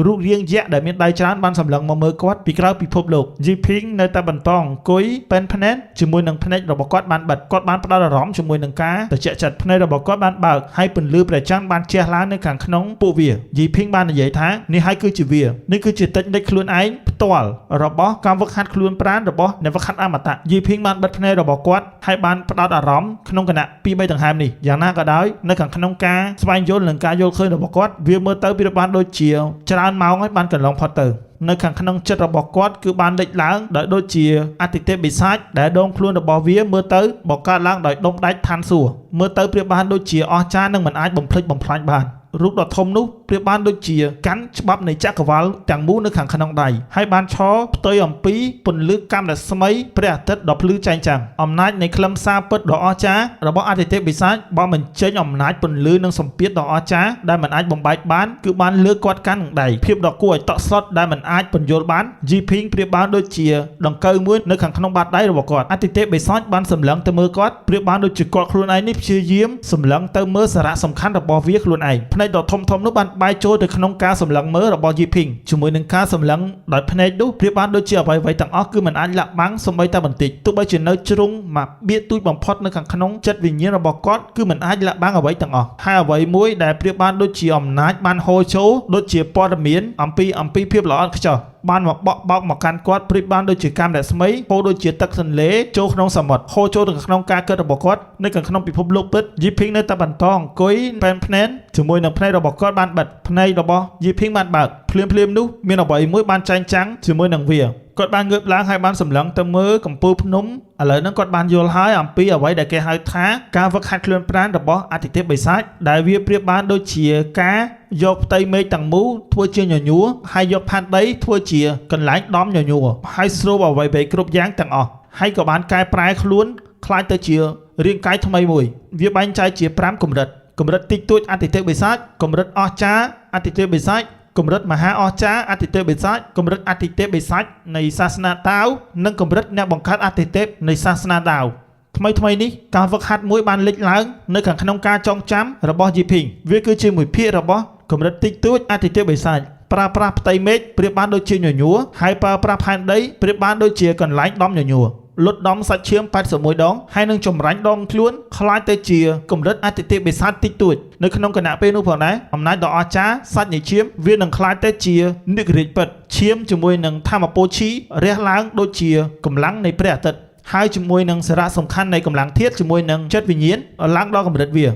រូបរាងយក្សដែលមានដៃច្រើនបានសម្លឹងមកមើលគាត់ពីក្រៅពិភពលោកយីភីងនៅតែបន្តអង្គុយប៉ែនភ្នែនជាមួយនឹងភ្នែករបស់គាត់បានបិទគាត់បានផ្ដោតអារម្មណ៍ជាមួយនឹងការត្រជាក់ចិត្តភ្នែករបស់គាត់បានបើកហើយពន្លឺព្រះច័ន្ទបានជះឡើងនៅខាងក្នុងពួកវាយីភីងបាននិយាយថានេះហើយគឺជាវានេះគឺជាតិចនិចខ្លួនឯងផ្ទាល់របស់ការវឹកហាត់ខ្លួនប្រាណរបស់អ្នកវឹកហាត់អមតៈយីភីងបានបិទភ្នែករបស់គាត់ហើយបានផ្ដោតអារម្មណ៍ក្នុងគណៈ2 3ដង្ហើមនេះយ៉ាងណាក៏ដោយនៅខាងក្នុងការស្វែងយល់និងការយល់ឃើញរបស់គាត់វាមើលទៅប្រៀបបានដូចជាច្រើនម៉ោងហើយបានកន្លងផុតទៅនៅខាងក្នុងចិត្តរបស់គាត់គឺបានលេចឡើងដោយដូចជាអតិទេពបិសាចដែលដងខ្លួនរបស់វាមើលទៅបង្កើតឡើងដោយដុំដាច់ឋានសួគ៌មើលទៅប្រៀបបានដូចជាអស្ចារ្យនិងមិនអាចបំភ្លេចបំផ្លាញបានរូបដ៏ធំនោះប្រៀបបានដូចជាកាន់ច្បាប់នៃចក្រវាលទាំងមូលនៅខាងក្នុងដៃហើយបានឈរផ្ទុយអំពីពន្លឺកម្មរស្មីព្រះអាទិត្យដ៏ភ្លឺចែងចាំងអំណាចនៃខ្លឹមសារពិតដ៏អស្ចារ្យរបស់អតិទេពបិសាចបើមិនចេញអំណាចពន្លឺនិងសម្ពាធដ៏អស្ចារ្យដែលមិនអាចបំបែកបានគឺបានលើកគាត់កាន់នឹងដៃភាពដ៏គួរឲ្យតក់ស្លុតដែលមិនអាចពន្យល់បានយីភីងប្រៀបបានដូចជាដង្កូវមួយនៅខាងក្នុងបាតដៃរបស់គាត់អតិទេពបិសាចបានសម្លឹងទៅមើលគាត់ប្រៀបបានដូចជាគាត់ខ្លួនឯងនេះព្យាយាមសម្លឹងទៅមើលសារៈសំខាន់របស់វាខ្លួនឯងភ្នែកដ៏ធំធំនោះបានបែកចូលទៅក្នុងការសម្លឹងមើលរបស់យីភីងជាមួយនឹងការសម្លឹងដោយភ្នែកនោះប្រៀបបានដូចជាអ្វីៗទាំងអស់គឺមិនអាចលាក់បាំងសូម្បីតែបន្តិចទោះបីជានៅជ្រុងមួយបៀកទូចបំផុតនៅខាងក្នុងចិត្តវិញ្ញាណរបស់គាត់គឺមិនអាចលាក់បាំងអ្វីទាំងអស់ហើយអ្វីមួយដែលប្រៀបបានដូចជាអំណាចបានហូរចូលដូចជាព័ត៌មានអំពីអំពីភាពល្អឥតខ្ចោះបានមកបក់បោកមកកាន់គាត់ប្រៀបបានដូចជាកម្មរស្មីហូរដូចជាទឹកទន្លេចូលក្នុងសមុទ្រហូរចូលទៅក្នុងការគិតរបស់គាត់នៅខាងក្នុងពិភពលោកពិតយីភីងនៅតែបន្តអង្គុយប៉ែនភ្នែនជាមួយនឹងភ្នែករបស់គាត់បានបិទភ្នែករបស់យីភីងបានបើកភ្លាមភ្លាមនោះមានអ្វីមួយបានចែងចាំងជាមួយនឹងវាគាត់បានងើបឡើងហើយបានសម្លឹងទៅមើលកំពូលភ្នំឥឡូវហ្នឹងគាត់បានយល់ហើយអំពីអ្វីដែលគេហៅថាការវឹកហាត់ខ្លួនប្រាណរបស់អតិទេពបិសាចដែលវាប្រៀបបានដូចជាការយកផ្ទៃមេឃទាំងមូលធ្វើជាញញួរហើយយកផែនដីធ្វើជាកន្លែងដំញញួរហើយស្រូបអ្វីៗគ្រប់យ៉ាងទាំងអស់ហើយក៏បានកែប្រែខ្លួនក្លាយទៅជារាងកាយថ្មីមួយវាបែងចែកជា5កម្រិតកម្រិតតិចតួចអតិទេពបិសាចកម្រិតអស្ចារ្យអតិទេពបិសាចកម្រិតមហាអស្ចារ្យអតិទេពបិសាចកម្រិតអតិទេពបិសាចនៃសាសនាតាវនិងកម្រិតអ្នកបង្កើតអតិទេពនៃសាសនាតាវថ្មីថ្មីនេះការវឹកហាត់មួយបានលេចឡើងនៅខាងក្នុងការចងចាំរបស់យីភីងវាគឺជាមួយភាគរបស់កម្រិតតិចតួចអតិទេពបិសាចប្រើប្រាស់ផ្ទៃមេឃប្រៀបបានដូចជាញញួរហើយប្រើប្រាស់ផែនដីប្រៀបបានដូចជាកន្លែងដំញញួរលុតដំសាច់ឈាម81ដងហើយនឹងចម្រាញ់ដងខ្លួនក្លាយទៅជាកម្រិតអតិទេពបិសាចតិចតួចនៅក្នុងគណៈពេលនោះផងដែរអំណាចដ៏អស្ចារ្យសាច់នៃឈាមវានឹងក្លាយទៅជានិករាជពិតឈាមជាមួយនឹងធម្មពលឈីរះឡើងដូចជាកម្លាំងនៃព្រះអាទិត្យហើយជាមួយនឹងសារៈសំខាន់នៃកម្លាំងធាតុជាមួយនឹងចិត្តវិញ្ញាណឡើងដល់កម្រិតវា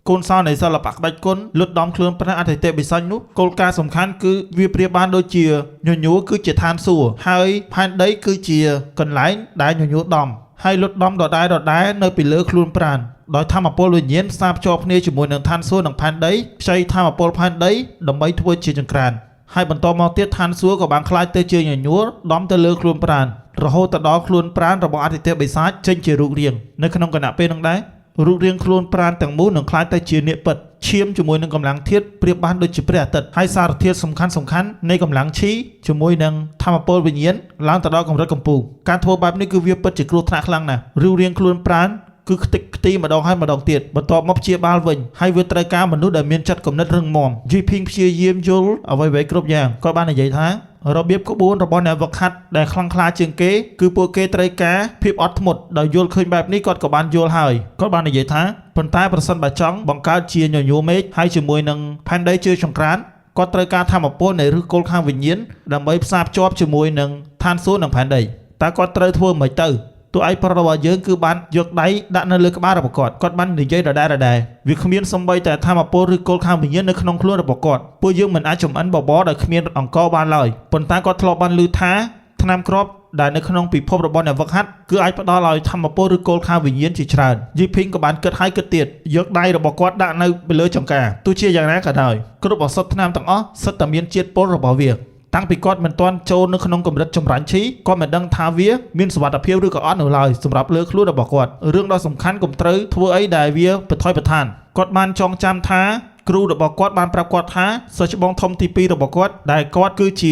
កូនសោនៃសិល្បៈក្បាច់គុណលុតដំខ្លួនប្រាណអតិទេពបិសាចនោះគោលការណ៍សំខាន់គឺវាប្រៀបបានដូចជាញញួរគឺជាឋានសួគ៌ហើយផែនដីគឺជាកន្លែងដែលញញួរដំហើយលុតដំដដែលដដែលនៅពីលើខ្លួនប្រាណដោយធម្មពលវិញ្ញាណផ្សារភ្ជាប់គ្នាជាមួយនឹងឋានសួគ៌និងផែនដីខ្ចីធម្មពលផែនដីដើម្បីធ្វើជាចង្ក្រានហើយបន្តមកទៀតឋានសួគ៌ក៏បានក្លាយទៅជាញញួរដំទៅលើខ្លួនប្រាណរហូតទៅដល់ខ្លួនប្រាណរបស់អតិទេពបិសាចចេញជារូបរាងនៅក្នុងគណៈពេលនោះដែររូបរាងខ្លួនប្រាណទាំងមូលនឹងក្លាយទៅជានាគពិតឈាមជាមួយនឹងកម្លាំងធាតុប្រៀបបានដូចជាព្រះអាទិត្យហើយសារធាតុសំខាន់សំខាន់នៃកម្លាំងឈីជាមួយនឹងធម្មពលវិញ្ញាណឡើងទៅដល់កម្រិតកំពូលការធ្វើបែបនេះគឺវាពិតជាគ្រោះថ្នាក់ខ្លាំងណាស់រូបរាងខ្លួនប្រាណគឺខ្ទេចខ្ទីម្ដងហើយម្ដងទៀតបន្ទាប់មកព្យាបាលវិញហើយវាត្រូវការមនុស្សដែលមានចិត្តគំនិតរឹងមាំយីភីងព្យាយាមយល់អ្វីៗគ្រប់យ៉ាងគាត់បាននិយាយថារបៀបក្បួនរបស់អ្នកវឹកហាត់ដែលខ្លាំងក្លាជាងគេគឺពួកគេត្រូវការភាពអត់ធ្មត់ដោយយល់ឃើញបែបនេះគាត់ក៏បានយល់ហើយគាត់បាននិយាយថាប៉ុន្តែប្រសិនបើចង់បង្កើតជាញញួរមេឃហើយជាមួយនឹងផែនដីជាចង្ក្រានគាត់ត្រូវការធម្មពលនៃឫសគល់ខាងវិញ្ញាណដើម្បីផ្សារភ្ជាប់ជាមួយនឹងឋានសួគ៌និងផែនដីតើគាត់ត្រូវធ្វើម៉េចទៅតួឯងប្រុសរបស់យើងគឺបានយកដៃដាក់នៅលើក្បាលរបស់គាត់គាត់បាននិយាយដដែលដដែលវាគ្មានសំបីតែធម្មពលឬគល់ខាងវិញ្ញាណនៅក្នុងខ្លួនរបស់គាត់ពួកយើងមិនអាចចំអិនបបរដោយគ្មានអង្ករបានឡើយប៉ុន្តែគាត់ធ្លាប់បានឮថាថ្នាំគ្រាប់ដែលនៅក្នុងពិភពរបស់អ្នកវឹកហាត់គឺអាចផ្ដល់ឲ្យធម្មពលឬគោលខាងវិញ្ញាណជាច្រើនយីភីងក៏បានគិតហើយគិតទៀតយកដៃរបស់គាត់ដាក់នៅពីលើចង្ការទោះជាយ៉ាងណាក៏ដោយគ្រប់ឱសថថ្នាំទាំងអស់សុទ្ធតែមានជាតិពុលរបស់វាតាំងពីគាត់មិនទាន់ចូលនៅក្នុងកម្រិតចម្រាញ់ឈីគាត់មិនដឹងថាវាមានសុវត្ថិភាពឬក៏អត់នៅឡើយសម្រាប់លើខ្លួនរបស់គាត់រឿងដ៏សំខាន់កុំត្រូវធ្វើអីដែលវាប្រថុយប្រឋានគាត់បានចងចាំថា គ្រូរបស់គាត់បានប្រាប់គាត់ថាសិស្សច្បងធំទី2របស់គាត់ដែលគាត់គឺជ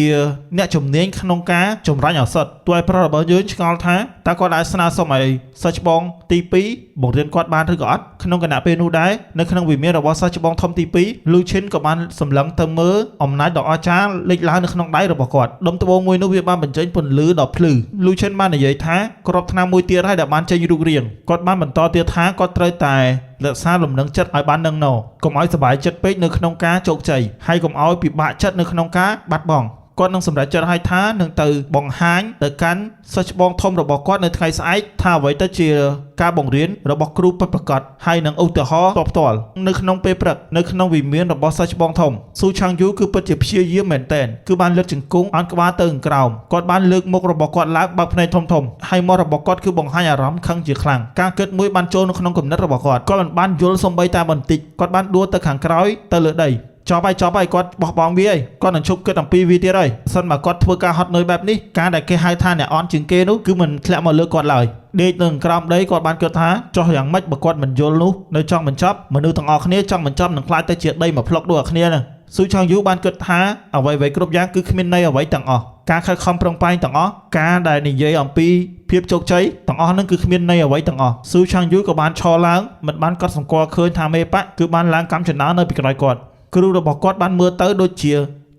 ាអ្នកជំនាញក្នុងការចម្រាញ់ឱសថទោះឲ្យប្រុសរបស់យើងឆ្ងល់ថាតើគាត់អាចស្នើសុំឲ្យសិស្សច្បងទី2បង្រៀនគាត់បានឬក៏អត់ក្នុងខណៈពេលនោះដែរនៅក្នុងវិមានរបស់សិស្សច្បងធំទី2លូឈិនក៏បានសម្លឹងទៅមើលអំណាចដ៏អស្ចារ្យលេចឡើងនៅក្នុងដៃរបស់គាត់ដុំត្បូងមួយនោះវាបានបញ្ចេញពន្លឺដ៏ភ្លឺលូឈិនបាននិយាយថាក្របថ្នាំមួយទៀតហើយដែលបានចេញរូបរាងគាត់បានបន្តទៀតថាគាត់ត្រូវតែរក្សាលំនឹងចិត្តឲ្យបាននឹងណកុំឲ្យសប្បាយចិត្តពេកនៅក្នុងការជោគជ័យហើយកុំឲ្យពិបាកចិត្តនៅក្នុងការបាត់បង់គាត់នឹងសម្រេចចិត្តឲ្យថានឹងទៅបង្ហាញទៅកាន់សិស្សច្បងធំរបស់គាត់នៅថ្ងៃស្អែកថាអ្វីទៅជាការបង្រៀនរបស់គ្រូពិតប្រាកដហើយនឹងឧទាហរណ៍ផ្ទាល់ៗនៅក្នុងពេលព្រឹកនៅក្នុងវិមានរបស់សិស្សច្បងធំស៊ូឆាងយូគឺពិតជាព្យាយាមមែនទែនគឺបានលើកជង្គង់អន់ក្បាលទៅក្រោមគាត់បានលើកមុខរបស់គាត់ឡើងបើកភ្នែកធំធំហើយមាត់របស់គាត់គឺបង្ហាញអារម្មណ៍ខឹងជាខ្លាំងការគិតមួយបានចូលនៅក្នុងគំនិតរបស់គាត់គាត់មិនបានយល់សំបីតែបន្តិចគាត់បានដួលទៅខាងក្រោយទៅលើដីចប់ហើយចប់ហើយគាត់បោះបង់វាហើយគាត់នឹងឈប់គិតអំពីវាទៀតហើយសិនបើគាត់ធ្វើការហត់នឿយបែបនេះការដែលគេហៅថាអ្នកអន់ជាងគេនោះគឺមិនធ្លាក់មកលើគាត់ឡើយដេកនៅក្រោមដីគាត់បានគិតថាចោះយ៉ាងម៉េចបើគាត់មិនយល់នោះនៅចង់បញ្ចប់មនុស្សទាំងអស់គ្នាចង់បញ្ចប់នឹងខ្លាចទៅជាដីមួយផ្លុកដូចគ្នាណាស៊ូឆាងយូបានគិតថាអ្វីៗគ្រប់យ៉ាងគឺគ្មានន័យអ្វីទាំងអស់ការខិតខំប្រឹងប្រែងទាំងអស់ការដែលនិយាយអំពីភាពជោគជ័យទាំងអស់នឹងគឺគ្មានន័យអ្វីទាំងអស់ស៊ូឆាងយូក៏បានឈរឡើងមិនបានកត់សម្គាល់ឃើញថាមេប៉ាក់គឺបានឡើងកម្មចំណាននៅពីក្រោយគាត់គ្រូរបស់គាត់បានមើលទៅដូចជ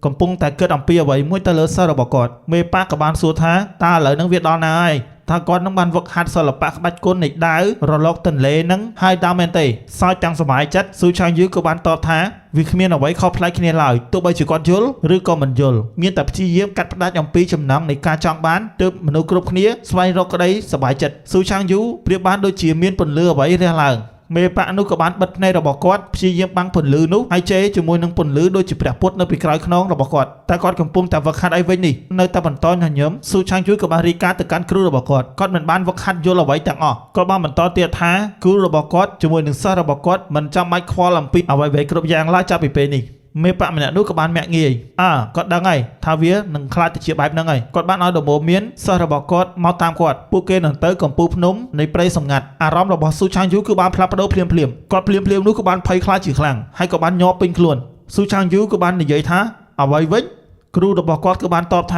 ាកំពុងតែគិតអំពីអ្វីមួយទៅលើសិស្សរបស់គាត់មេប៉ាក៏បានសួរថាតើឥឡូវនឹងវាដល់ណាហើយថាគាត់នឹងបានវឹកហាត់សិល្បៈក្បាច់គុណនៃដាវរលកទន្លេនឹងហើយតើមែនទេសោចទាំងសប្បាយចិត្តស៊ូឆាងយឺក៏បានតបថាវាគ្មានអ្វីខុសប្លែកគ្នាឡើយទោះបីជាគាត់យល់ឬក៏មិនយល់មានតែព្យាយាមកាត់ផ្តាច់អំពីចំណងនៃការចង់បានទើបមនុស្សគ្រប់គ្នាស្វែងរកក្តីសប្បាយចិត្តស៊ូឆាងយូប្រៀបបានដូចជាមានពន្លឺអ្វីរះឡើងមេប៉ាក់នោះក៏បានបិទភ្នែករបស់គាត់ព្យាយាមបាំងពន្លឺនោះហើយជេរជាមួយនឹងពន្លឺដូចជាព្រះពុទ្ធនៅពីក្រោយខ្នងរបស់គាត់តែគាត់កំពុងតែវឹកហាត់អីវិញនេះនៅតែបន្តញញឹមស៊ូឆាងយូក៏បានរីកាទៅកាន់គ្រូរបស់គាត់គាត់មិនបានវឹកហាត់យល់អ្វីទាំងអស់គាត់បានបន្តទៀតថាគ្រូរបស់គាត់ជាមួយនឹងសិស្សរបស់គាត់មិនចាំបាច់ខ្វល់អំពីអ្វីៗគ្រប់យ៉ាងឡើយចាប់ពីពេលនេះមេប៉ាក់ម្នាក់នោះក៏បានមាក់ងាយអើគាត់ដឹងហើយថាវានឹងខ្លាចទៅជាបែបហ្នឹងហើយគាត់បានឲ្យដំបូន្មានសិស្សរបស់គាត់មកតាមគាត់ពួកគេនឹងទៅកំពូលភ្នំនៃព្រៃសម្ងាត់អារម្មណ៍របស់ស៊ូឆាងយូគឺបានផ្លាស់ប្ដូរភ្លាមភ្លាមគាត់ភ្លាមភ្លាមនោះក៏បានភ័យខ្លាចជាខ្លាំងហើយក៏បានញាប់ពេញខ្លួនស៊ូឆាងយូក៏បាននិយាយថាអ្វីវិញគ្រូរបស់គាត់គឺបានតបថ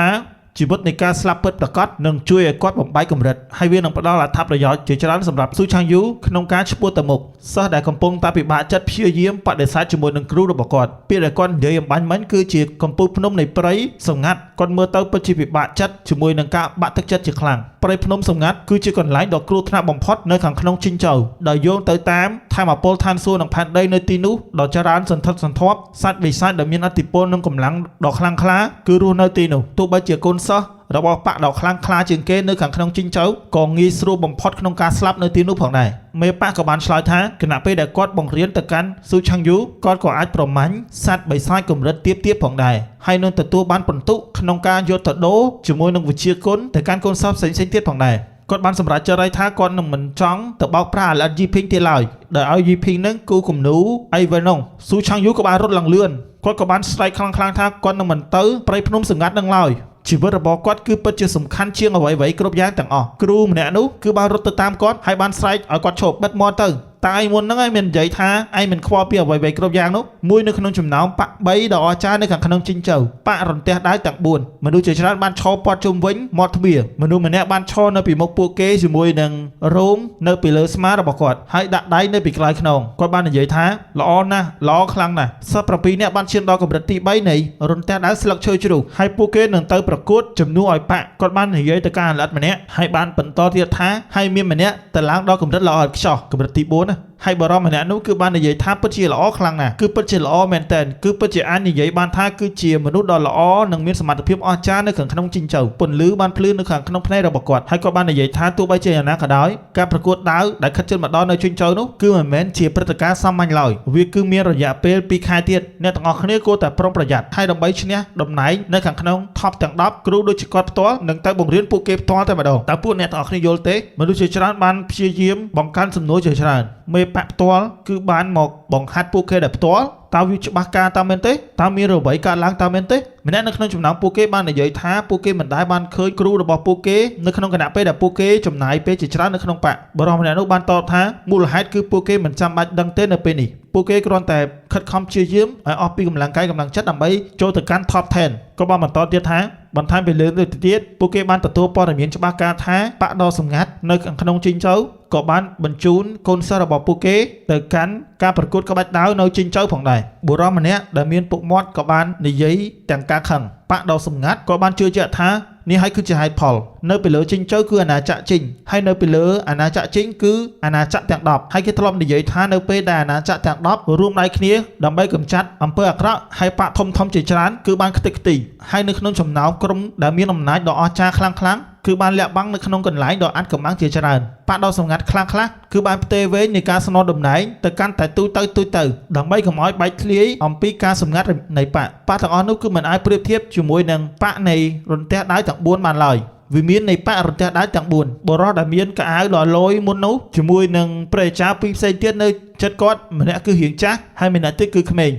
ាជីវិតនៃការស្លាប់ពិតប្រាកដនឹងជួយឲ្យគាត់បំបែកកម្រិតហើយវានឹងផ្ដល់អត្ថប្រយោជន៍ជាច្រើនសម្រាប់ស៊ូឆាងយូក្នុងការឆ្ពោះទៅមុខសិស្សដែលកំពុងតែពិបាកចិត្តព្យាយាមបដិសេធជាមួយនឹងគ្រូរបស់គាត់ពាក្យដែលគាត់និយាយអំបញ្ញមិញគឺជាកំពូលភ្នំនៃព្រៃសម្ងាត់គាត់មើលទៅពិតជាពិបាកចិត្តជាមួយនឹងការបាក់ទឹកចិត្តជាខ្លាំងព្រៃភ្នំសម្ងាត់គឺជាកន្លែងដ៏គ្រោះថ្នាក់បំផុតនៅខាងក្នុងជីងចៅដោយយោងទៅតាមធម្មពលឋានសួគ៌និងផែនដីនៅទីនោះដ៏ច្រើនសន្ធឹកសន្ធាប់សត្វបិសាចដែលមានឥទ្ធិពលនិងកម្លាំងដ៏ខ្លាំងក្លាគឺរស់នៅទីនោះទោះបីជាកូនសិស្សរបស់បកដ៏ខ្លាំងក្លាជាងគេនៅខាងក្នុងជីងចៅក៏ងាយស្រួលបំផុតក្នុងការស្លាប់នៅទីនោះផងដែរមេប៉ាក៏បានឆ្លើយថាខណៈពេលដែលគាត់បង្រៀនទៅកាន់ស៊ូឆាងយូគាត់ក៏អាចប្រមាញ់សត្វបិសាចកម្រិតទាបៗផងដែរហើយនឹងទទួលបានពិន្ទុក្នុងការយកទៅដូរជាមួយនឹងវិជ្ជាគុណទៅកាន់កូនសិស្សផ្សេងៗទៀតផងដែរគាត់បានសម្រេចចិត្តហើយថាគាត់នឹងមិនចង់ទៅបោកប្រាស់អាឡិតយីភីងទៀតឡើយដោយឲ្យយីភីងនឹងគូគំនូអីវិញនោះស៊ូឆាងយូក៏បានរត់ឡើងលឿនគាត់ក៏បានស្រែកខ្លាំងៗថាគាត់នឹងមិនទៅព្រៃភ្នំសម្ងាត់នឹងឡើយជីវិតរបស់គាត់គឺពិតជាសំខាន់ជាងអ្វីៗគ្រប់យ៉ាងទាំងអស់គ្រូម្នាក់នោះគឺបានរត់ទៅតាមគាត់ហើយបានស្រែកឲ្យគាត់ឈប់បិទមាត់ទៅតែឯងមុនហ្នឹងឯងមាននិយាយថាឯងមិនខ្វល់ពីអ្វីៗគ្រប់យ៉ាងនោះមួយនៅក្នុងចំណោមប៉3ដ៏អស្ចារ្យនៅខាងក្នុងជីងចៅប៉រន្ទះដាវទាំង4មនុស្សជាច្រើនបានឈរព័ទ្ធជុំវិញមាត់ទ្វារមនុស្សម្នាក់បានឈរនៅពីមុខពួកគេជាមួយនឹងរោមនៅពីលើស្មារបស់គាត់ហើយដាក់ដៃនៅពីក្រោយខ្នងគាត់បាននិយាយថាល្អណាស់ល្អខ្លាំងណាស់សិស្ស7នាក់បានឈានដល់កម្រិតទី3នៃរន្ទះដាវស្លឹកឈើជ្រុះហើយពួកគេនឹងទៅប្រកួតជំនួសឲ្យប៉គាត់បាននិយាយទៅការល្អិតម្នាក់ហើយបានបន្តទៀតថាហើយមានម្នាក់ទៅឡើងដល់កម្រិតល្អឥតខ្ចោះកម្រិតទី4ណាហើយបរិមម្នាក់នោះគឺបាននិយាយថាពិតជាល្អខ្លាំងណាស់គឺពិតជាល្អមែនតើគឺពិតជាអាចនិយាយបានថាគឺជាមនុស្សដ៏ល្អនិងមានសមត្ថភាពអស្ចារ្យនៅខាងក្នុងជីងចៅពន្លឺបានភ្លឺនៅខាងក្នុងភ្នែករបស់គាត់ហើយគាត់បាននិយាយថាទោះបីជាយ៉ាងណាក៏ដោយការប្រកួតដាវដែលខិតជិតមកដល់នៅជីងចៅនោះគឺមិនមែនជាព្រឹត្តិការណ៍សាមញ្ញឡើយវាគឺមានរយៈពេល2ខែទៀតអ្នកទាំងអស់គ្នាគួរតែប្រុងប្រយ័ត្នហើយដើម្បីឈ្នះតំណែងនៅខាងក្នុង top ទាំង10គ្រូដូចជាគាត់ផ្ទាល់នឹងទៅបង្រៀនពួកគេផ្ទាល់តែម្ដងតើពួកអ្នកទាំងអស់គ្នាយល់ទេមនុស្សជាច្រើនបានព្យាយាមបង្កើនសំណួរជាច្រើនមេប៉ាក់ផ្ទាល់គឺបានមកបង្ហាត់ពួកគេដែលផ្ទាល់ តើវាច្បាស់ការតាមមែនទេតើមានអ្វីកើតឡើងតាមមែនទេម្នាក់នៅក្នុងចំណោមពួកគេបាននិយាយថាពួកគេមិនដែលបានឃើញគ្រូរបស់ពួកគេនៅក្នុងគណៈពេលដែលពួកគេចំណាយពេលជាច្រើននៅក្នុងបកបរិសម្នាក់នោះបានតបថាមូលហេតុគឺពួកគេមិនចាំបាច់ដឹងទេនៅពេលនេះពួកគេគ្រាន់តែខិតខំព្យាយាមឲ្យអស់ពីកម្លាំងកាយកម្លាំងចិត្តដើម្បីចូលទៅកាន់ top 10ក៏បានបន្តទៀតថាបន្ថែមពីលើនេះទៅទៀតពួកគេបានទទួលព័ត៌មានច្បាស់ការថាបកដ៏សម្ងាត់នៅក្នុងជីងចៅក៏បានបញ្ជូនកូនសិស្សរបស់ពួកគេទៅកាន់ការប្រកួតក្បាច់ដាវនៅជីងចៅផងដែរបុរសម្នាក់ដែលមានពុកមាត់ក៏បាននិយាយទាំងការខឹងបកដ៏សម្ងាត់ក៏បានជឿជាក់ថានេះហើយគឺជាហេតុផលនៅពីលើជីងចៅគឺអាណាចក្រជីងហើយនៅពីលើអាណាចក្រជីងគឺអាណាចក្រទាំង10ហើយគេធ្លាប់និយាយថានៅពេលដែលអាណាចក្រទាំង10រួមដៃគ្នាដើម្បីកម្ចាត់អំពើអាក្រក់ហើយបកធំធំជាច្រើនគឺបានខ្ទេចខ្ទីហើយនៅក្នុងចំណោមក្រុមដែលមានអំណាចដ៏អស្ចារ្យខ្លាំងៗគឺបានលាក់បាំងនៅក្នុងកន្លែងដ៏អាថ៌កំបាំងជាច្រើនបកដ៏សម្ងាត់ខ្លះៗគឺបានផ្ទេរវែងនៃការស្នងតំណែងទៅកាន់តែទូទៅទូទៅដើម្បីកុំឲ្យបែកធ្លាយអំពីការសម្ងាត់នៃបកបកទាំងអស់នោះគឺមិនអាចប្រៀបធៀបជាមួយនឹងបកនៃរន្ទះដាវទាំង4បានឡើយវិមាននៃបករន្ទះដាវទាំង4បុរសដែលមានកៅអៅដ៏លយមុននោះជាមួយនឹងព្រះអាចារ្យពីរផ្សេងទៀតនៅចិត្តគាត់ម្នាក់គឺរៀងចាស់ហើយម្នាក់ទៀតគឺក្មេង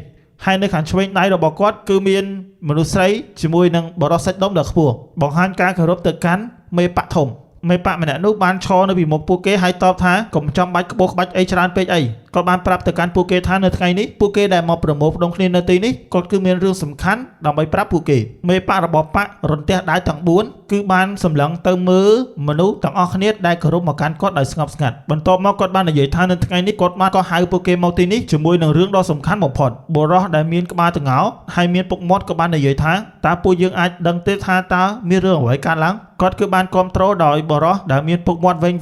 ហើយនៅខាងឆ្វេងដៃរបស់គាត់គឺមានមនុស្សស្រីជាមួយនឹងបុរសសាច់ដុំដ៏ខ្ពស់បង្ហាញការគោរពទៅកាន់មេបកធំមេបកម្នាក់នោះបានឈរនៅពីមុខពួកគេហើយតបថាកុំចាំបាច់ក្បោះក្បាច់អីច្រើនពេកអីគាត់បានប្រាប់ទៅកាន់ពួកគេថានៅថ្ងៃនេះពួកគេដែលមកប្រមូលផ្ដុំគ្នានៅទីនេះគាត់គឺមានរឿងសំខាន់ដើម្បីប្រាប់ពួកគេមេបករបស់បករន្ទះដាវទាំង4គឺបានសម្លឹងទៅមើលមនុស្សទាំងអស់គ្នាដែលគោរពមកកាន់គាត់ដោយស្ងប់ស្ងាត់បន្ទាប់មកគាត់បាននិយាយថានៅថ្ងៃនេះគាត់បានក៏ហៅពួកគេមកទីនេះជាមួយនឹងរឿងដ៏សំខាន់បំផុតបុរសដែលមានក្បាលតងោហើយមានពុកមាត់ក៏បាននិយាយថាតើពួកយើងអាចដឹងទេថាតើមានរឿងអ្វីកើតឡើងគាត់គឺបានគ្រប់គ្រងដោយបុរសដែលមានពុកមាត់វែងៗ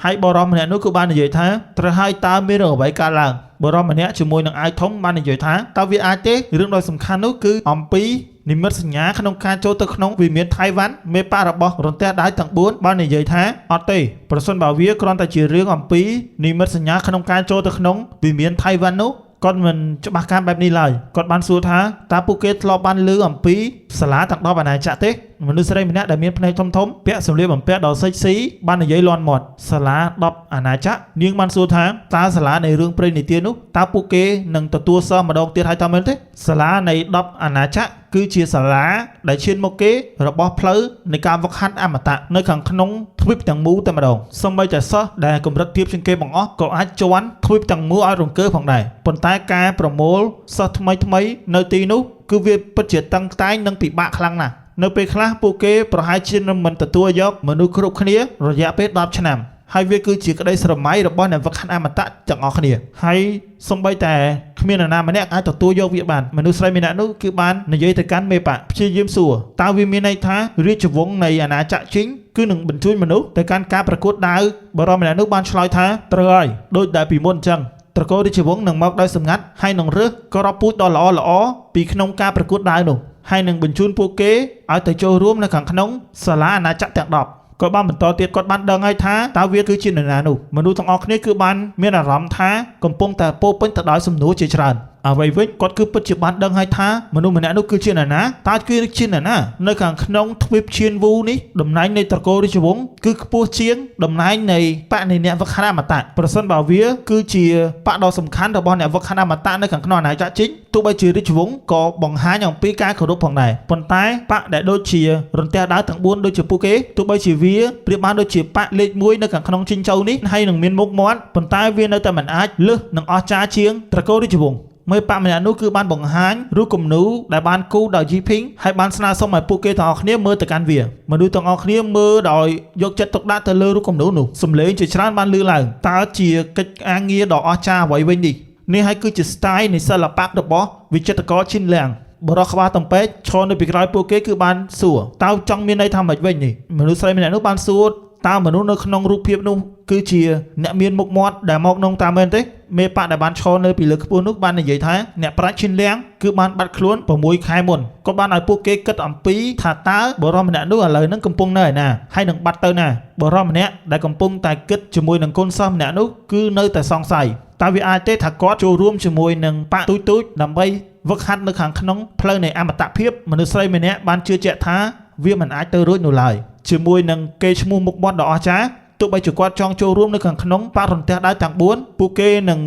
ហើយបុរសម្នាក់នោះគឺបាននិយាយថាត្រូវហើយតើមានរឿងអ្វីកើតឡើងបុរសម្នាក់ជាមួយនឹងអាយធំបាននិយាយថាតើវាអាចទេរឿងដ៏សំខាន់នោះគឺអំពីនិមិត្តសញ្ញាក្នុងការចូលទៅក្នុងវិមានថៃវ៉ាន់មេបករបស់រន្ទះដាវទាំង4បាននិយាយថាអត់ទេប្រសិនបើវាគ្រាន់តែជារឿងអំពីនិមិត្តសញ្ញាក្នុងការចូលទៅក្នុងវិមានថៃវ៉ាន់នោះគាត់មិនច្បាស់ការបែបនេះឡើយគាត់បានសួរថាតើពួកគេធ្លាប់បានឮអំពីសាលាទាំង10អាណាចក្រទេមនុស្សស្រីម្នាក់ដែលមានភ្នែកធំធំពាក់សម្លៀកបំពាក់ដ៏សិចស៊ីបាននិយាយលាន់មាត់សាលា10អាណាចក្រនាងបានសួរថាតើសាលានៃរឿងព្រេងនិទាននោះតើពួកគេនឹងទទួលសិស្សម្ដងទៀតហើយតើមែនទេសាលានៃ10អាណាចក្រគឺជាសាលាដែលឈានមុខគេរបស់ផ្លូវនៃការវឹកហាត់អមតៈនៅខាងក្នុងទ្វីបទាំងមូលតែម្ដងសូម្បីតែសិស្សដែលកម្រិតទាបជាងគេបង្អស់ក៏អាចជន់ទ្វីបទាំងមូលឲ្យរង្គើផងដែរប៉ុន្តែការប្រមូលសិស្សថ្មីថ្មីនៅទីនោះគឺវាពិតជាតឹងតែងនិងពិបាកខ្លាំងណាស់នៅពេលខ្លះពួកគេប្រហែលជានឹងមិនទទួលយកមនុស្សគ្រប់គ្នារយៈពេល10ឆ្នាំហើយវាគឺជាក្តីស្រមៃរបស់អ្នកវឹកហាត់អមតៈទាំងអស់គ្នាហើយសូម្បីតែគ្មាននរណាម្នាក់អាចទទួលយកវាបានមនុស្សស្រីម្នាក់នោះគឺបាននិយាយទៅកាន់មេបកព្យាយាមសួរតើវាមានន័យថារាជវង្សនៃអាណាចក្រជីងគឺនឹងបញ្ជូនមនុស្សទៅកាន់ការប្រកួតដាវបរិសម្នាក់នោះបានឆ្លើយថាត្រូវហើយដូចដែលពីមុនអញ្ចឹងត្រកូលរាជវង្សនឹងមកដោយសម្ងាត់ហើយនឹងរើសក្របពូជដ៏ល្អល្អពីក្នុងការប្រកួតដាវនោះហើយនឹងបញ្ជូនពួកគេឲ្យទៅចូលរួមនៅខាងក្នុងសាលាអាណាចក្រទាំង10គាត់បានបន្តទៀតគាត់បានដឹងហើយថាតើវាគឺជានរណានោះមនុស្សទាំងអស់គ្នាគឺបានមានអារម្មណ៍ថាកំពុងតែពោពេញទៅដោយសំណួរជាច្រើនអ្វីវិញគាត់គឺពិតជាបានដឹងហើយថាមនុស្សម្នាក់នោះគឺជានរណាតើគឺជានរណានៅខាងក្នុងទ្វីបឈៀនវូនេះតំណែងនៃត្រកូលរាជវង្សគឺខ្ពស់ជាងតំណែងនៃបកនៃអ្នកវឹកហាត់អមតៈប្រសិនបើវាគឺជាបកដ៏សំខាន់របស់អ្នកវឹកហាត់អមតៈនៅខាងក្នុងអាណាចក្រជីងទោះបីជារាជវង្សក៏បង្ហាញអំពីការគោរពផងដែរប៉ុន្តែបកដែលដូចជារន្ទះដាវទាំង4ដូចជាពួកគេទោះបីជាវាប្រៀបបានដូចជាបកលេខ1នៅខាងក្នុងជីងចៅនេះហើយនឹងមានមុខមាត់ប៉ុន្តែវានៅតែមិនអាចលើសនឹងអស្ចារ្យជាងត្រកូលរាជវង្សមេបកម្នាក់នោះគឺបានបង្ហាញរូបគំនូរដែលបានគូរដោយយីភីងហើយបានស្នើសុំឲ្យពួកគេទាំងអស់គ្នាមើលទៅកាន់វាមនុស្សទាំងអស់គ្នាមើលដោយយកចិត្តទុកដាក់ទៅលើរូបគំនូរនោះសំឡេងជាច្រើនបានឮឡើងតើជាកិច្ចការងារដ៏អស្ចារ្យអ្វីវិញនេះនេះហើយគឺជា style នៃសិល្បៈរបស់វិចិត្រករឈិនលៀងបរិះក្បាលតំពេកឈរនៅពីក្រោយពួកគេគឺបានសួរតើចង់មានន័យថាម៉េចវិញនេះមនុស្សស្រីម្នាក់នោះបានសួរតើមនុស្សនៅក្នុងរូបភាពនោះគឺជាអ្នកមានមុខមាត់ដែលមកនងតាមមែនទេមេបកដែលបានឈរនៅពីលើខ្ពស់នោះបាននិយាយថាអ្នកប្រាជ្ញឈិនលៀងគឺបានបាត់ខ្លួន6ខែមុនក៏បានឲ្យពួកគេគិតអំពីថាតើបុរសម្នាក់នោះឥឡូវហ្នឹងកំពុងនៅឯណាហើយនឹងបាត់ទៅណាបុរសម្នាក់ដែលកំពុងតែគិតជាមួយនឹងកូនសិស្សម្នាក់នោះគឺនៅតែសង្ស័យតើវាអាចទេថាគាត់ចូលរួមជាមួយនឹងបកទូចទូចដើម្បីវឹកហាត់នៅខាងក្នុងផ្លូវនៃអមតភាពមនុស្សស្រីម្នាក់បានជឿជាក់ថាវាមិនអាចទៅរួចនោះឡើយជាមួយនឹងគេឈ្មោះមុខមាត់ដ៏អស្ចារ្យ ទោះបីជាគាត់ចង់ចូលរួមនៅខាងក្នុងបារន្ទះដៅទាំង4ពួកគេនឹង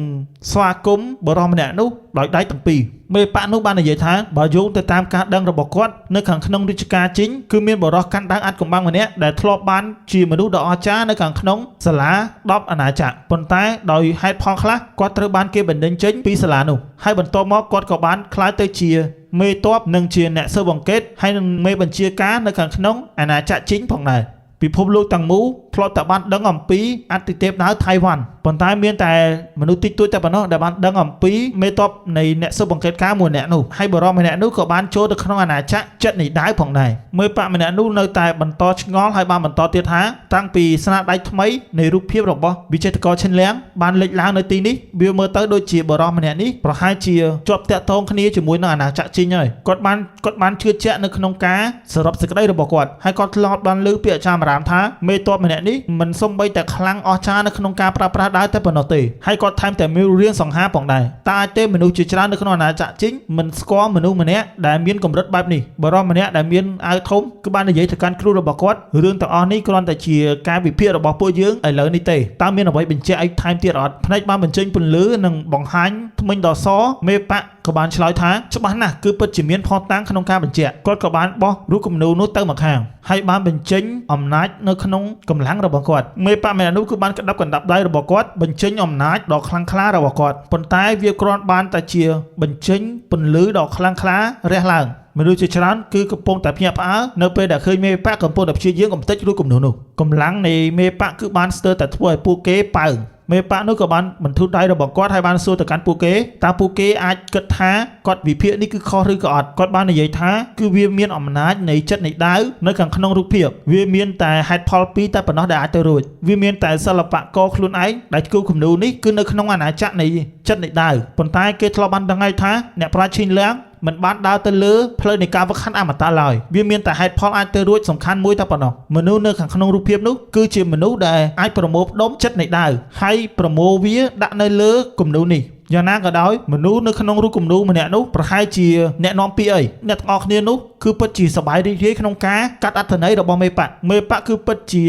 ស្វាគមន៍បរិសម្នាក់នោះដោយដៃទាំងពីរមេបកនោះបាននិយាយថាបើយោងទៅតាមការដឹងរបស់គាត់នៅខាងក្នុងរាជការជីងគឺមានបរិសកាន់ដាវអាចកំបាំងម្នាក់ដែលធ្លាប់បានជាមនុស្សដ៏អស្ចារ្យនៅខាងក្នុងសាលា10អាណាចក្រប៉ុន្តែដោយហេតុផលខ្លះគាត់ត្រូវបានគេបណ្តេញចេញពីសាលានោះហើយបន្ទាប់មកគាត់ក៏បានក្លាយទៅជាមេតបនិងជាអ្នកស៊ើបអង្កេតហើយនិងមេបញ្ជាការនៅខាងក្នុងអាណាចក្រជីងផងដែរពិភពលោកទាំងមូលធ្លាប់តែបានដឹងអំពីអតិទេពដាវថៃវ៉ាន់ប៉ុន្តែមានតែមនុស្សតិចតួចតែប៉ុណ្ណោះដែលបានដឹងអំពីមេតបនៃអ្នកស៊ើបអង្កេតការមួយអ្នកនោះហើយបរិសម្នាក់នោះក៏បានចូលទៅក្នុងអាណាចក្រចិត្តនៃដាវផងដែរមេបកម្នាក់នោះនៅតែបន្តឆ្ងល់ហើយបានបន្តទៀតថាតាំងពីស្នាដៃថ្មីនៃរូបភាពរបស់វិចិត្រករឈិនលៀងបានលេចឡើងនៅទីនេះវាមើលទៅដូចជាបរិសម្នាក់នេះប្រហែលជាជាប់តាក់ទងគ្នាជាមួយនឹងអាណាចក្រជីងហើយគាត់បានគាត់បានជឿជាក់នៅក្នុងការសរុបសេចក្តីរបស់គាត់ហើយគាត់ធ្លាប់បានលើពាក្យអាចារ្យអារាមថាមេតបម្នាក់នេះមិនសំបីតែខ្លាំងអស្ចារ្យនៅក្នុងការប្រើប្រាស់ដាវតែប៉ុណ្ណោះទេហើយគាត់ថែមតែមានរឿងសង្ហាផងដែរតើអាចទេមនុស្សជាច្រើននៅក្នុងអាណាចក្រជីងមិនស្គាល់មនុស្សម្នាក់ដែលមានកម្រិតបែបនេះបរិសម្នាក់ដែលមានអាវធំគឺបាននិយាយទៅកាន់គ្រូរបស់គាត់រឿងទាំងអស់នេះគ្រាន់តែជាការវិភាគរបស់ពួកយើងឥឡូវនេះទេតើមានអ្វីបញ្ជាក់ឲ្យថែមទៀតអត់ភ្នែកបានបញ្ចេញពន្លឺនិងបង្ហាញធ្មេញដ៏សមេបកក៏បានឆ្លើយថាច្បាស់ណាស់គឺពិតជាមានផុសតាំងក្នុងការបញ្ជាក់គាត់ក៏បានបោះរូបគំនូរនោះទៅមកខាងហើយបានបញ្ចេញអំណាចនៅក្នុងកម្លាំងរបស់គាត់មេបកម្នាក់នោះគឺបានក្តាប់កណ្ដាប់ដៃរបស់គាត់បញ្ចេញអំណាចដ៏ខ្លាំងក្លារបស់គាត់ប៉ុន្តែវាគ្រាន់បានតែជាបញ្ចេញពន្លឺដ៏ខ្លាំងក្លារះឡើងមនុស្សជាច្រើនគឺកំពុងតែភ្ញាក់ផ្អើលនៅពេលដែលឃើញមេបកកំពុងតែព្យាយាមកំទេចរូបគំនូរនោះកម្លាំងនៃមេបកគឺបានស្ទើរតែធ្វើឲ្យពួកគេប៉ើងមេបកនោះក៏បានបន្ធូរដៃរបស់គាត់ហើយបានសួរទៅកាន់ពួកគេតើពួកគេអាចគិតថាគាត់វិភាគនេះគឺខុសឬក៏អត់គាត់បាននិយាយថាគឺវាមានអំណាចនៃចិត្តនៃដាវនៅខាងក្នុងរូបភាពវាមានតែហេតុផលពីរតែប៉ុណ្ណោះដែលអាចទៅរួចវាមានតែសិល្បករខ្លួនឯងដែលគូគំនូរនេះគឺនៅក្នុងអាណាចក្រនៃចិត្តនៃដាវប៉ុន្តែគេធ្លាប់បានដឹងហើយថាអ្នកប្រាជ្ញឈីងលៀងមិនបានដើរទៅលើផ្លូវនៃការវឹកហាត់អមតៈឡើយវាមានតែហេតុផលអាចទៅរួចសំខាន់មួយតែប៉ុណ្ណោះមនុស្សនៅខាងក្នុងរូបភាពនោះគឺជាមនុស្សដែលអាចប្រមូលផ្ដុំចិត្តនៃដាវហើយប្រមូលវាដាក់នៅលើគំនូរនេះយ៉ាងណាក៏ដោយមនុស្សនៅក្នុងរូបគំនូរម្នាក់នោះប្រហែលជាអ្នកនាំពាក្យអីអ្នកទាំងអស់គ្នានោះគឺពិតជាសប្បាយរីករាយក្នុងការកាត់អត្ថន័យរបស់មេបកមេបកគឺពិតជា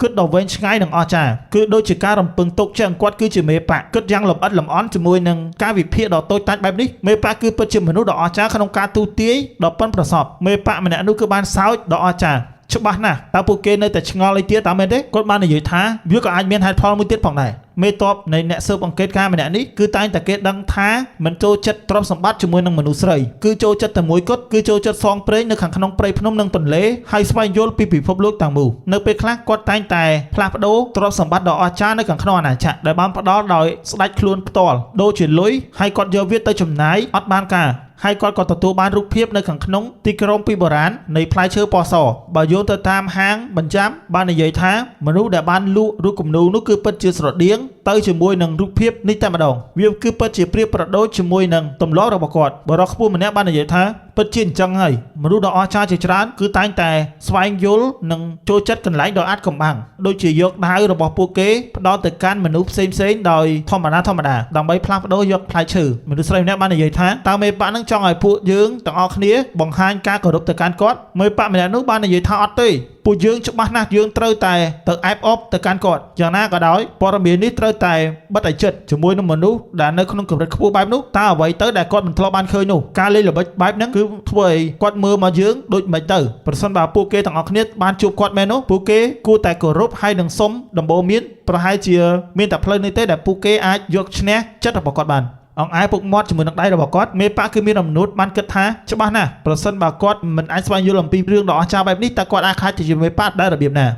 គិតដ៏វែងឆ្ងាយនិងអស្ចារ្យគឺដូចជាការរំពឹងទុកចឹងគាត់គឺជាមេបកគិតយ៉ាងលម្អិតលម្អន់ជាមួយនឹងការវិភាគដ៏តូចតាចបែបនេះមេបកគឺពិតជាមនុស្សដ៏អស្ចារ្យក្នុងការទូទាយដ៏ប៉ិនប្រសប់មេបកម្នាក់នោះគឺបានសោចដ៏អស្ចារ្យច្បាស់ណាស់តើពួកគេនៅតែឆ្ងល់អីទៀតតើមែនទេគាត់បាននិយាយថាវាក៏អាចមានហេតុផលមួយទៀតផងដែរមេតបនៃអ្នកស៊ើបអង្កេតការម្នាក់នេះគឺតែងតែគេដឹងថាមិនចូលចិត្តទ្រព្យសម្បត្តិជាមួយនឹងមនុស្សស្រីគឺចូលចិត្តតែមួយគត់គឺចូលចិត្តសងព្រេងនៅខាងក្នុងព្រៃភ្នំនិងទន្លេហើយស្វែងយល់ពីពិភពលោកទាំងមូលនៅពេលខ្លះគាត់តែងតែផ្លាស់ប្ដូរទ្រព្យសម្បត្តិដ៏អស្ចារ្យនៅខាងក្នុងអាណាចក្រដែលបានផ្ដល់ដោយស្ដេចខ្លួនផ្ទាល់ដូចជាលុយហើយគាត់យកវាទៅចំណាយអត់បានការហើយគាត់ក៏ទទួលបានរូបភាពនៅខាងក្នុងទីក្រុងពីបុរាណនៃផ្លែឈើពណ៌សបើយោងទៅតាមហាងបញ្ចាំបាននិយាយថាមនុស្សដែលបានលក់រូបគំនូរនោះគឺពិតជាស្រដៀងទៅជាមួយនឹងរូបភាពនេះតែម្ដងវាគឺពិតជាប្រៀបប្រដូចជាមួយនឹងទម្លាប់របស់គាត់បរិសុទ្ធខ្ពស់ម្នាក់បាននិយាយថាពិតជាអញ្ចឹងហើយមនុស្សដ៏អស្ចារ្យជាច្រើនគឺតែងតែស្វែងយល់និងចូលចិត្តកន្លែងដ៏អាថ៌កំបាំងដូចជាយកដាវរបស់ពួកគេផ្ដល់ទៅកាន់មនុស្សផ្សេងៗដោយធម្មតាធម្មតាដើម្បីផ្លាស់ប្ដូរយកផ្លែឈើមនុស្សស្រីម្នាក់បាននិយាយថាតើមេបកនឹងចង់ឲ្យពួកយើងទាំងអស់គ្នាបង្ហាញការគោរពទៅកាន់គាត់មេបកម្នាក់នោះបាននិយាយថាអត់ទេពួកយើងច្បាស់ណាស់យើងត្រូវតែទៅអែបអបទៅកាន់គាត់យ៉ាងណាក៏ដោយព័ត៌មាននេះត្រូវតែបិទឲ្យជិតជាមួយនឹងមនុស្សដែលនៅក្នុងកម្រិតខ្ពស់បែបនោះតើអ្វីទៅដែលគាត់មិនធ្លាប់បានឃើញនោះការលេងល្បិចបែបហ្នឹងគឺធ្វើឲ្យគាត់មើលមកយើងដូចមិនទៅប្រសិនបើពួកគេទាំងអស់គ្នាបានជួបគាត់មែននោះពួកគេគួរតែគោរពហើយនឹងសុំដំបូន្មានប្រហែលជាមានតែផ្លូវនេះទេដែលពួកគេអាចយកឈ្នះចិត្តរបស់គាត់បានអង្គឯពុកមាត់ជាមួយនឹងដៃរបស់គាត់មេប៉ាគឺមានអំនួតបានគិតថាច្បាស់ណាស់ប្រសិនបើគាត់មិនអាចស្វែងយល់អំពីរឿងដ៏អស្ចារ្យបែបនេះតើគាត់អាចខ្លាចទៅជាមេប៉ាដែររបៀបណា។